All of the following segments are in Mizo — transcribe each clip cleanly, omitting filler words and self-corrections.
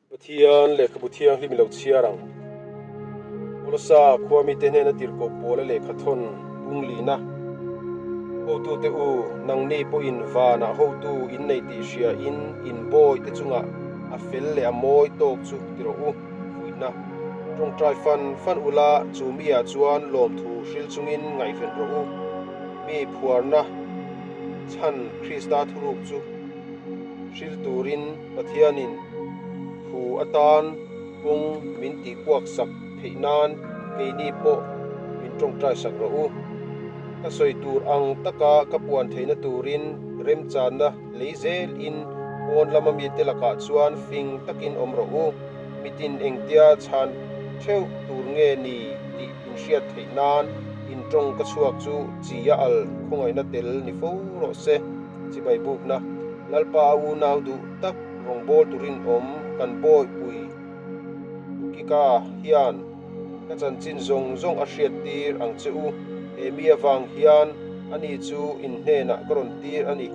Pathian lehkhabu thianghlim i lo chhiar ang. Kolosa khua mite hnena tirhkoh Paula lehkha thawn bung lina, Hotute u, nangni pawhin vanah hotu in nei tih hria in in bawite chungah a fel leh a mawi tawk chu ti rawh u, fuihna. Tawngtai fan fan ula, chu miah chuan lawmthu hril chungin ngaihven rawh u. Mi phuarna chhan Krista thuruk chu hril turin Pathianin thu atan kawng min tihkuak sak theih nan keini pawh min tawngtai sak rawh u. Ka sawi tur ang taka ka puan theihna turin remchanna lei zelin pawn lama mite lakah chuan fing takin awm rawh u. Mitin engtia chhan theuh tur nge ni tih inhriat theih nan intawng ka chhuak chu chi a al khawngaihna tel ni fo rawh se. Chibai bukna, Lalpa a unau duh tak rawngbawltu rinawm kan bawihpui Tukika hian ka chanchin zawng zawng a hriat tir ang che u. He mi avang hian ani chu in hnenah ka rawn tir a ni.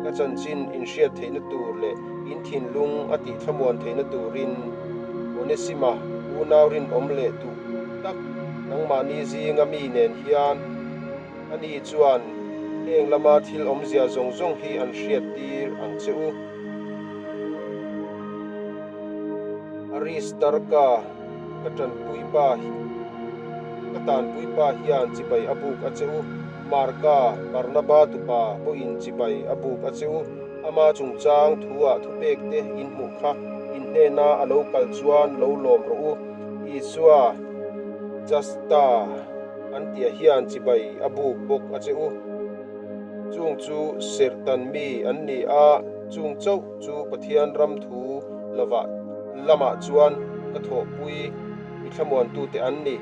Ka chanchin in hriat theihna tur leh in thinlung a tih thlamuan theihna turin Onesima unau rinawm leh duh tak nangmahni zinga mi nen hian Ani chuan heng lama thil awmzia zawng zawng hi an hriat tir ang che u. Aristarka, ka tanpui pa, ka tanpui pa hian chibai a buk a che u. Marka, Barnaba tupa pawhin chibai a buk a che u. Ama chungchang thuah thupek te in hmuh kha in hnena a lo kal chuan lo lawm rawh u. Isua, Justa. An tia hian chibai a buk bawk a che u. Chung chu serhtan mi an ni a, chung chauh chu Pathian ram thu lovah lamah chuan ka thawhpui mi thlamuantute an ni.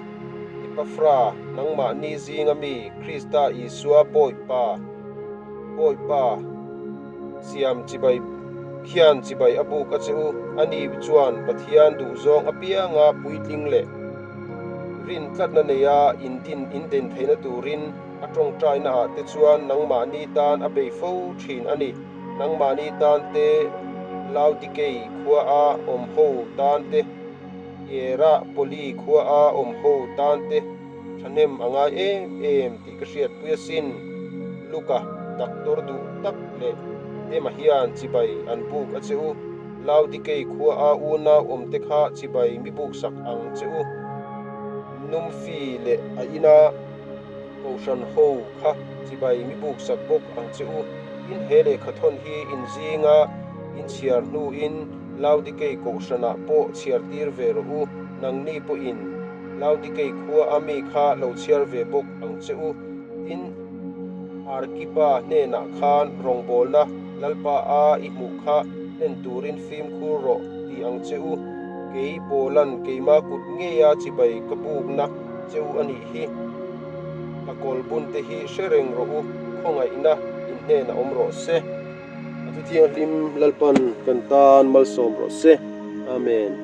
Epafra, nangmahni zinga mi Krista Isua Bawipa, Bawipa siam chibai hian chibai a buk a che u. Ani chuan Pathian duhzawng apianga puitling leh Rin tlatna neia indin inden theihna turin a tawngtaina ah te chuan nangmahni tan a bei fo thin a ni. Nangmahni tan te Laodikei khua a awm ho tan te, Hierapoli khua a awm ho tan te thahnem a ngai em em tih ka hriatpui asin. Luka, doctor duh tak leh Dema hian chibai an buk a che u. Laodikei khua a unau awmte kha chibai mi buk sak ang che u. Numfi leh a ina Kohhran ho kha chibai mi buk sak bawk ang che u. In he lehkha thawn hi in zinga in chhiar hnuin Laodikei Kohhranah pawh chhiar tir ve rawh u. Nangni pawhin Laodikei khua a mi kha lo chhiar ve bawk ang che u. Tin, Arkipa hnenah khan rawngbawlna Lalpa a i hmuh kha hlen turin fimkhur rawh ti ang che u. Kei Paula'n keima kut ngeia chibai ka bukna che u a nih hi. Ka kawl bunte hi hre reng rawh u, khawngaihna in hnenah awm rawh se. A thu thianghlim Lalpan kan tan malsawm rawh se. Amen.